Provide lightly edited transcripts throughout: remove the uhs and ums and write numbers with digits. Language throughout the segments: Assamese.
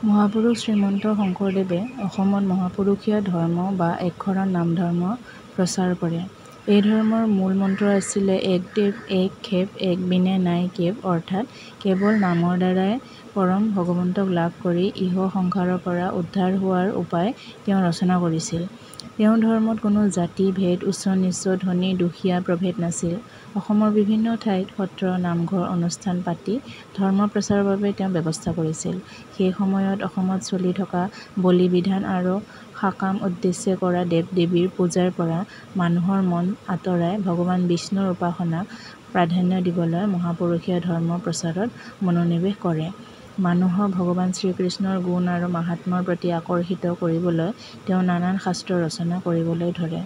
মহাপুৰুষ শ্ৰীমন্ত শংকৰদেৱে অসমত মহাপুৰুষীয়া ধৰ্ম বা একশৰণ নামধৰ্ম প্ৰচাৰ কৰে। এই ধৰ্মৰ মূল মন্ত্ৰ আছিল এক দেৱ এক সেৱ এক বিনে নাই কেৱ অৰ্থাৎ কেৱল নামৰ দ্বাৰাই পৰম ভগৱন্তক লাভ কৰি ইহ সংসাৰৰ পৰা উদ্ধাৰ হোৱাৰ উপায় তেওঁ ৰচনা কৰিছিল। তেওঁৰ ধৰ্মত কোনো জাতি ভেদ, উচ্চ-নীচ, ধনী-দুখীয়া প্ৰভেদ নাছিল। অসমৰ বিভিন্ন ঠাইত সত্ৰ, নামঘৰ, অনুষ্ঠান পাতি ধৰ্ম প্ৰচাৰৰ বাবে তেওঁ ব্যৱস্থা কৰিছিল। সেই সময়ত অসমত চলি থকা বলি বিধান আৰু সকাম উদ্দেশ্যে কৰা দেৱ-দেৱীৰ পূজাৰ পৰা মানুহৰ মন আঁতৰাই ভগৱান বিষ্ণুৰ উপাসনাক প্ৰাধান্য দিবলৈ মহাপুৰুষীয়া ধৰ্ম প্ৰচাৰত মনোনিৱেশ কৰে। মানুহক ভগৱান শ্ৰীকৃষ্ণৰ গুণ আৰু মাহাত্ম্যৰ প্ৰতি আকৰ্ষিত কৰিবলৈ তেওঁ নানান শাস্ত্ৰ ৰচনা কৰিবলৈ ধৰে।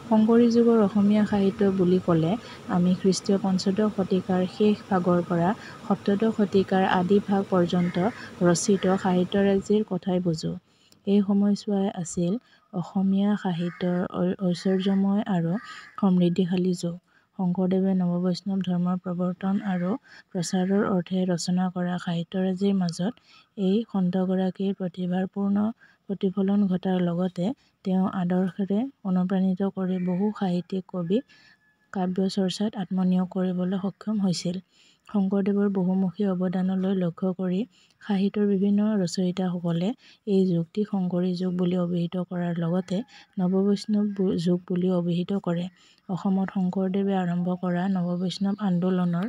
শংকৰী যুগৰ অসমীয়া সাহিত্য বুলি ক'লে আমি খ্ৰীষ্টীয় পঞ্চদশ শতিকাৰ শেষ ভাগৰ পৰা সপ্তদশ শতিকাৰ আদি ভাগ পৰ্যন্ত ৰচিত সাহিত্যৰাজিৰ কথাই বুজোঁ। এই সময়ছোৱাই আছিল অসমীয়া সাহিত্যৰ ঐশ্বৰ্যময় আৰু সমৃদ্ধিশালী যুগ। শংকৰদেৱে নৱবৈষ্ণৱ ধৰ্মৰ প্ৰৱৰ্তন আৰু প্ৰচাৰৰ অৰ্থে ৰচনা কৰা সাহিত্যৰাজিৰ মাজত এই সন্তগৰাকীৰ প্ৰতিভাৰ পূৰ্ণ প্ৰতিফলন ঘটাৰ লগতে তেওঁৰ আদৰ্শেৰে অনুপ্ৰাণিত কৰি বহু সাহিত্যিক, কবিক কাব্যচৰ্চাত আত্মনিয়োগ কৰিবলৈ সক্ষম হৈছিল। শংকৰদেৱৰ বহুমুখী অৱদানলৈ লক্ষ্য কৰি সাহিত্যৰ বিভিন্ন ৰচয়িতাসকলে এই যুগটিক শংকৰী যুগ বুলি অভিহিত কৰাৰ লগতে নৱবৈষ্ণৱ যুগ বুলিও অভিহিত কৰে। অসমত শংকৰদেৱে আৰম্ভ কৰা নৱবৈষ্ণৱ আন্দোলনৰ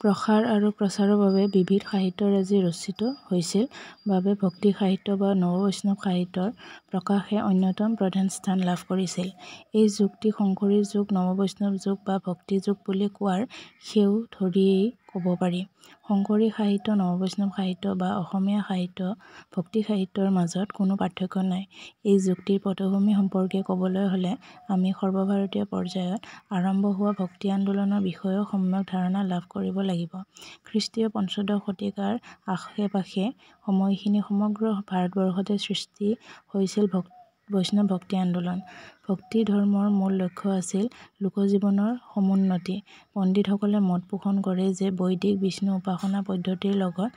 প্ৰসাৰ আৰু প্ৰচাৰৰ বাবে বিবিধ সাহিত্যৰাজি ৰচিত হৈছিল বাবে ভক্তি সাহিত্য বা নৱবৈষ্ণৱ সাহিত্যৰ প্ৰকাশে অন্যতম প্ৰধান স্থান লাভ কৰিছিল। এই যুগটিক শংকৰী যুগ, নৱবৈষ্ণৱ যুগ বা ভক্তি যুগ বুলি কোৱাৰ সেও ধৰিয়েই ক'ব পাৰি। শংকৰী সাহিত্য, নৱবৈষ্ণৱ সাহিত্য বা অসমীয়া সাহিত্য ভক্তি সাহিত্যৰ মাজত কোনো পাৰ্থক্য নাই। এই যুক্তিৰ পটভূমি সম্পৰ্কে ক'বলৈ হ'লে আমি সৰ্বভাৰতীয় পৰ্যায়ত আৰম্ভ হোৱা ভক্তি আন্দোলনৰ বিষয়েও সম্যক ধাৰণা লাভ কৰিব লাগিব। খ্ৰীষ্টীয় পঞ্চদশ শতিকাৰ আশে-পাশে সময়খিনিত সমগ্ৰ ভাৰতবৰ্ষতে সৃষ্টি হৈছিল বৈষ্ণৱ ভক্তি আন্দোলন। ভক্তি ধৰ্মৰ মূল লক্ষ্য আছিল লোকজীৱনৰ সমুন্নতি। পণ্ডিতসকলে মত পোষণ কৰে যে বৈদিক বিষ্ণু উপাসনা পদ্ধতিৰ লগত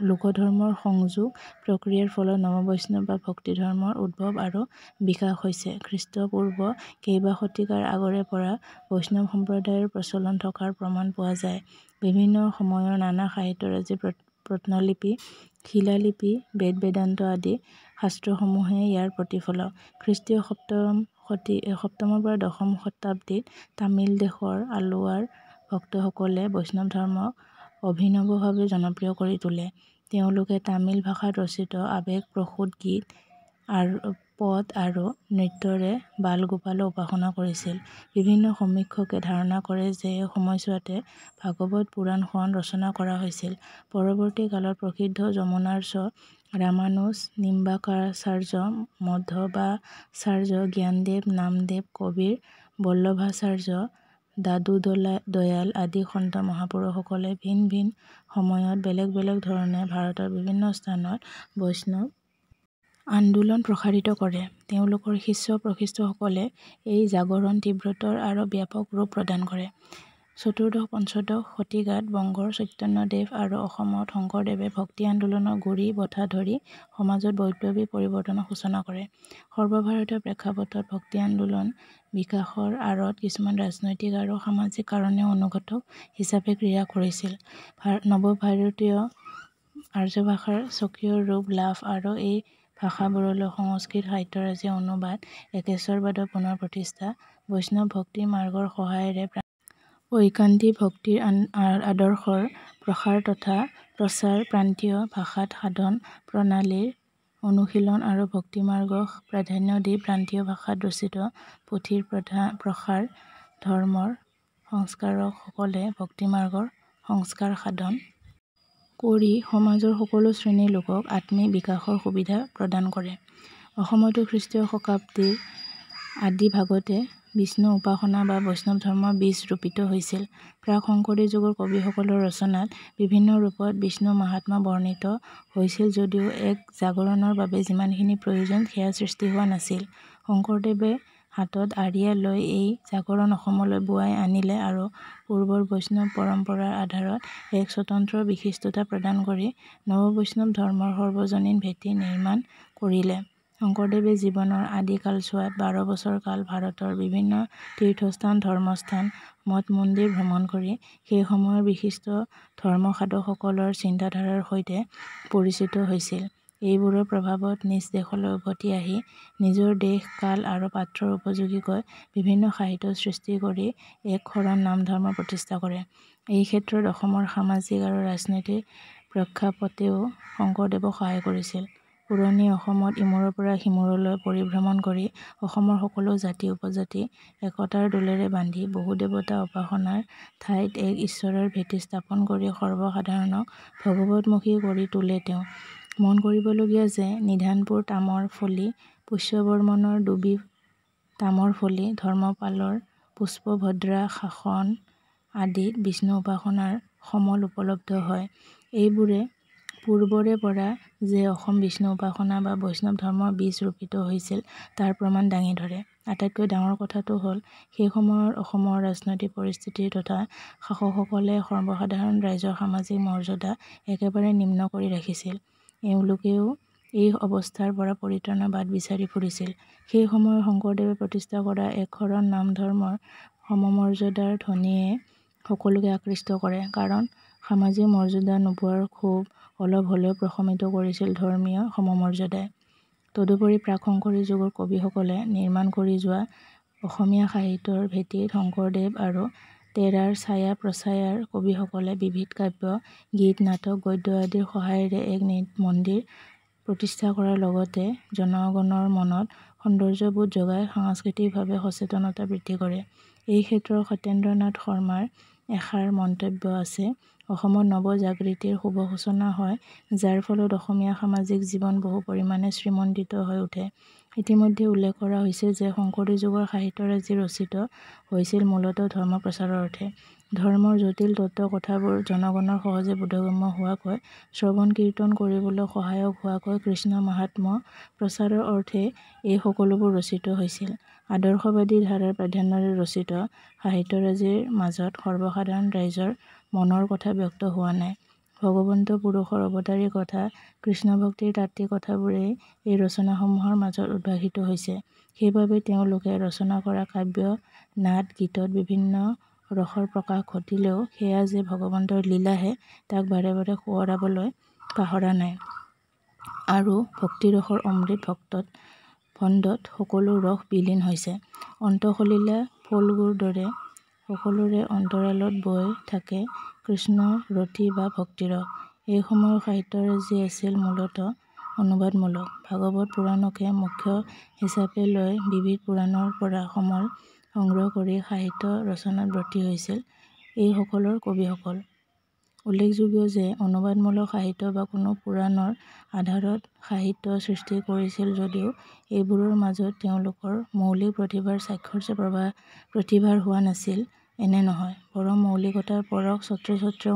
লোকধৰ্মৰ সংযোগ প্ৰক্ৰিয়াৰ ফলত নৱবৈষ্ণৱ বা ভক্তি ধৰ্মৰ উদ্ভৱ আৰু বিকাশ হৈছে। খ্ৰীষ্টপূৰ্ব কেইবাশতিকাৰ আগৰে পৰা বৈষ্ণৱ সম্প্ৰদায়ৰ প্ৰচলন থকাৰ প্ৰমাণ পোৱা যায়। বিভিন্ন সময়ৰ নানা সাহিত্যৰাজি, প্ৰত্নলিপি, শিলালিপি, বেদ-বেদান্ত আদি শাস্ত্ৰসমূহেই ইয়াৰ প্ৰতিফলক। খ্ৰীষ্টীয় সপ্তমৰ পৰা দশম শতাব্দীত তামিল দেশৰ আলোৱাৰ ভক্তসকলে বৈষ্ণৱ ধৰ্মক অভিনৱভাৱে জনপ্ৰিয় কৰি তোলে। তেওঁলোকে তামিল ভাষাত ৰচিত আৱেগপ্ৰসূত গীত, পদ আৰু নৃত্যৰে বাল-গোপালৰ উপাসনা কৰিছিল। বিভিন্ন সমীক্ষকে ধাৰণা কৰে যে এই সময়ছোৱাতে ভাগৱত পুৰাণখন ৰচনা কৰা হৈছিল। পৰৱৰ্তী কালত প্ৰসিদ্ধ যমুনাৰ্চ ৰামানুজ, নিম্বাৰ্কাচাৰ্য, মধ্বাচাৰ্য, জ্ঞানদেৱ, নামদেৱ, কবীৰ, বল্লভাচাৰ্য, দাদুদয়াল আদি সন্ত মহাপুৰুষসকলে ভিন ভিন সময়ত বেলেগ বেলেগ ধৰণে ভাৰতৰ বিভিন্ন স্থানত বৈষ্ণৱ আন্দোলন প্ৰসাৰিত কৰে। তেওঁলোকৰ শিষ্য-প্ৰশিষ্যসকলে এই জাগৰণ তীব্ৰতৰ আৰু ব্যাপক ৰূপ প্ৰদান কৰে। চতুৰ্দশ-পঞ্চদশ শতিকাত বংগৰ চৈতন্যদেৱ আৰু অসমত শংকৰদেৱে ভক্তি আন্দোলনৰ গুৰি বঠা ধৰি সমাজত বৈপ্লৱিক পৰিৱৰ্তনৰ সূচনা কৰে। সৰ্বভাৰতীয় প্ৰেক্ষাপটত ভক্তি আন্দোলন বিকাশৰ আঁৰত কিছুমান ৰাজনৈতিক আৰু সামাজিক কাৰণেও অনুঘটক হিচাপে ক্ৰিয়া কৰিছিল। নৱ-ভাৰতীয় আৰ্যভাষাৰ স্বকীয় ৰূপ লাভ আৰু এই ভাষাবোৰলৈ সংস্কৃত সাহিত্যৰাজিৰ অনুবাদ, একেশ্বৰবাদৰ পুনৰ প্ৰতিষ্ঠা, বৈষ্ণৱ ভক্তি মাৰ্গৰ সহায়েৰে ঐকান্তিক ভক্তিৰ আদৰ্শৰ প্ৰসাৰ তথা প্ৰচাৰ, প্ৰান্তীয় ভাষাত সাধন প্ৰণালীৰ অনুশীলন আৰু ভক্তিমাৰ্গক প্ৰাধান্য দি প্ৰান্তীয় ভাষাত ৰচিত পুথিৰ প্ৰসাৰ, ধৰ্মৰ সংস্কাৰকসকলে ভক্তিমাৰ্গৰ সংস্কাৰ সাধন কৰি সমাজৰ সকলো শ্ৰেণীৰ লোকক আত্মিক বিকাশৰ সুবিধা প্ৰদান কৰে। অসমতো খ্ৰীষ্টীয় শতাব্দীৰ আদি ভাগতে বিষ্ণু উপাসনা বা বৈষ্ণৱ ধৰ্মৰ বীজ ৰোপিত হৈছিল। প্ৰাক্-শংকৰী যুগৰ কবিসকলৰ ৰচনাত বিভিন্ন ৰূপত বিষ্ণু-মাহাত্ম্য বৰ্ণিত হৈছিল যদিও এক জাগৰণৰ বাবে যিমানখিনি প্ৰয়োজন সেয়া সৃষ্টি হোৱা নাছিল। শংকৰদেৱে হাতত আঁৰিয়া লৈ এই জাগৰণ অসমলৈ বোৱাই আনিলে আৰু পূৰ্বৰ বৈষ্ণৱ পৰম্পৰাৰ আধাৰত এক স্বতন্ত্ৰ বিশিষ্টতা প্ৰদান কৰি নৱবৈষ্ণৱ ধৰ্মৰ সৰ্বজনীন ভেটি নিৰ্মাণ কৰিলে। শংকৰদেৱে জীৱনৰ আদি কালছোৱাত 12 বছৰ কাল ভাৰতৰ বিভিন্ন তীৰ্থস্থান, ধৰ্মস্থান, মঠমন্দিৰ ভ্ৰমণ কৰি সেই সময়ৰ বিশিষ্ট ধৰ্মসাধকসকলৰ চিন্তাধাৰাৰ সৈতে পৰিচিত হৈছিল। এইবোৰৰ প্ৰভাৱত নিজ দেশলৈ উভতি আহি নিজৰ দেশ কাল আৰু পাত্ৰৰ উপযোগীকৈ বিভিন্ন সাহিত্য সৃষ্টি কৰি এক শৰণ নামধৰ্ম প্ৰতিষ্ঠা কৰে। এই ক্ষেত্ৰত অসমৰ সামাজিক আৰু ৰাজনৈতিক প্ৰেক্ষাপটেও শংকৰদেৱক সহায় কৰিছিল। পুৰণি অসমত ইমূৰৰ পৰা সিমূৰলৈ পৰিভ্ৰমণ কৰি অসমৰ সকলো জাতি-উপজাতিক একতাৰ ডোলেৰে বান্ধি বহুদেৱতা উপাসনাৰ ঠাইত এক ঈশ্বৰৰ ভেটি স্থাপন কৰি সৰ্বসাধাৰণক ভগৱৎমুখী কৰি তোলে তেওঁ। মন কৰিবলগীয়া যে নিধানপুৰ তামৰ ফলি, পুষ্যবৰ্মনৰ ডুবি তামৰ ফলি, ধৰ্মপালৰ পুষ্পভদ্ৰা শাসন আদিত বিষ্ণু উপাসনাৰ সমল উপলব্ধ হয়। এইবোৰে পূৰ্বৰে পৰা যে অসম বিষ্ণু উপাসনা বা বৈষ্ণৱ ধৰ্মৰ বীজ ৰোপিত হৈছিল তাৰ প্ৰমাণ দাঙি ধৰে। আটাইতকৈ ডাঙৰ কথাটো হ'ল সেই সময়ৰ অসমৰ ৰাজনৈতিক পৰিস্থিতি তথা শাসকসকলে সৰ্বসাধাৰণ ৰাইজৰ সামাজিক মৰ্যাদা একেবাৰে নিম্ন কৰি ৰাখিছিল। এওঁলোকেও এই অৱস্থাৰ পৰা পৰিত্ৰাণৰ বাট বিচাৰি ফুৰিছিল। সেই সময়ত শংকৰদেৱে প্ৰতিষ্ঠা কৰা একশৰণ নামধৰ্মৰ সমমৰ্যাদাৰ ধ্বনিয়ে সকলোকে আকৃষ্ট কৰে। কাৰণ সামাজিক মৰ্যাদা নোপোৱাৰ ক্ষোভ অলপ হ'লেও প্ৰশমিত কৰিছিল ধৰ্মীয় সমমৰ্যাদাই। তদুপৰি প্ৰাক-শংকৰী যুগৰ কবিসকলে নিৰ্মাণ কৰি যোৱা অসমীয়া সাহিত্যৰ ভেটিত শংকৰদেৱ আৰু তেৰাৰ ছায়া-প্ৰচ্ছায়াৰ কবিসকলে বিবিধ কাব্য, গীত, নাটক, গদ্য আদিৰ সহায়েৰে এক মন্দিৰ প্ৰতিষ্ঠা কৰাৰ লগতে জনগণৰ মনত সৌন্দৰ্যবোধ জগাই সাংস্কৃতিকভাৱে সচেতনতা বৃদ্ধি কৰে। এই ক্ষেত্ৰত সত্যেন্দ্ৰনাথ শৰ্মাৰ এষাৰ মন্তব্য আছে অসমত নৱ জাগৃতিৰ শুভ সূচনা হয় যাৰ ফলত অসমীয়া সামাজিক জীৱন বহু পৰিমাণে শ্ৰীমণ্ডিত হৈ উঠে। ইতিমধ্যে উল্লেখ কৰা হৈছে যে শংকৰী যুগৰ সাহিত্যৰাজি ৰচিত হৈছিল মূলতঃ ধৰ্ম প্ৰচাৰৰ অৰ্থে। ধৰ্মৰ জটিল তত্ত্ব কথাবোৰ জনগণৰ সহজে বোধগম্য হোৱাকৈ শ্ৰৱণ-কীৰ্তন কৰিবলৈ সহায়ক হোৱাকৈ কৃষ্ণ মাহাত্ম্য প্ৰচাৰৰ অৰ্থেই এই সকলোবোৰ ৰচিত হৈছিল। আদৰ্শবাদী ধাৰাৰ প্ৰাধান্যৰে ৰচিত সাহিত্যৰাজিৰ মাজত সৰ্বসাধাৰণ ৰাইজৰ মনৰ কথা ব্যক্ত হোৱা নাই। ভগৱন্ত পুৰুষৰ অৱতাৰী কথা, কৃষ্ণভক্তিৰ তাত্ত্বিক কথাবোৰেই এই ৰচনাসমূহৰ মাজত উদ্ভাসিত হৈছে। সেইবাবেই তেওঁলোকে ৰচনা কৰা কাব্য, নাট, গীতত বিভিন্ন ৰসৰ প্ৰকাশ ঘটিলেও সেয়া যে ভগৱন্তৰ লীলাহে তাক বাৰে বাৰে সোঁৱৰাবলৈ পাহৰা নাই আৰু ভক্তিৰসৰ অমৃত ভণ্ডত সকলো ৰস বিলীন হৈছে। অন্তঃসলিলা ফল্গুৰ দৰে সকলোৰে অন্তৰালত বৈ থাকে কৃষ্ণৰতি বা ভক্তিৰস। এই সময়ৰ সাহিত্যৰাজি আছিল মূলতঃ অনুবাদমূলক। ভাগৱত পুৰাণকে মুখ্য হিচাপে লৈ বিবিধ পুৰাণৰ পৰা সমল সংগ্ৰহ কৰি সাহিত্য ৰচনাত ব্ৰতী হৈছিল এই সময়ৰ কবিসকল। উল্লেখযোগ্য যে অনুবাদমূলক সাহিত্য বা কোনো পুৰাণৰ আধাৰত সাহিত্য সৃষ্টি কৰিছিল যদিও এইবোৰৰ মাজত তেওঁলোকৰ মৌলিক প্ৰতিভাৰ স্বাক্ষৰ যে প্ৰতিভাৰ হোৱা নাছিল এনে নহয়, বৰং মৌলিকতাৰ পৰশ সত্ৰে সত্ৰে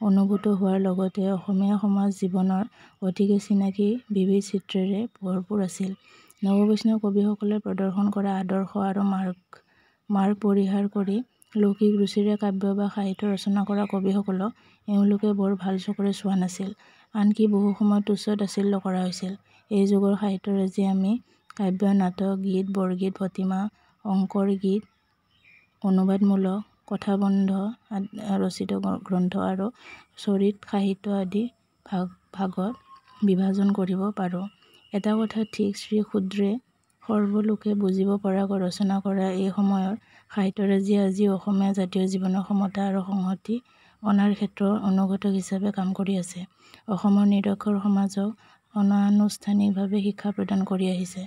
অনুভূত হোৱাৰ লগতে অসমীয়া সমাজ জীৱনৰ অতিকে চিনাকি বিবিধ চিত্ৰেৰে ভৰপূৰ আছিল। নৱবৈষ্ণৱ কবিসকলে প্ৰদৰ্শন কৰা আদৰ্শ আৰু মাৰ্গ পৰিহাৰ কৰি লৌকিক ৰুচিৰে কাব্য বা সাহিত্য ৰচনা কৰা কবিসকলক এওঁলোকে বৰ ভাল চকুৰে চোৱা নাছিল, আনকি বহু সময়ত তুচ্ছ-তাচ্ছিল্য কৰা হৈছিল। এই যুগৰ সাহিত্যৰাজি আমি কাব্য, নাটক, গীত, বৰগীত, ভটিমা, অংকৰ গীত, অনুবাদমূলক, কথাবন্ধ ৰচিত গ্ৰন্থ আৰু চৰিত সাহিত্য আদি ভাগত বিভাজন কৰিব পাৰোঁ। এটা কথা ঠিক শ্ৰীক্ষুদ্ৰে সৰ্বলোকে বুজিব পৰাকৈ ৰচনা কৰা এই সময়ৰ সাহিত্যৰাজিয়ে আজিও অসমীয়া জাতীয় জীৱনত সমতা আৰু সংহতি অনাৰ ক্ষেত্ৰত অনুঘটক হিচাপে কাম কৰি আছে। অসমৰ নিৰক্ষৰ সমাজক অনানুষ্ঠানিকভাৱে শিক্ষা প্ৰদান কৰি আহিছে।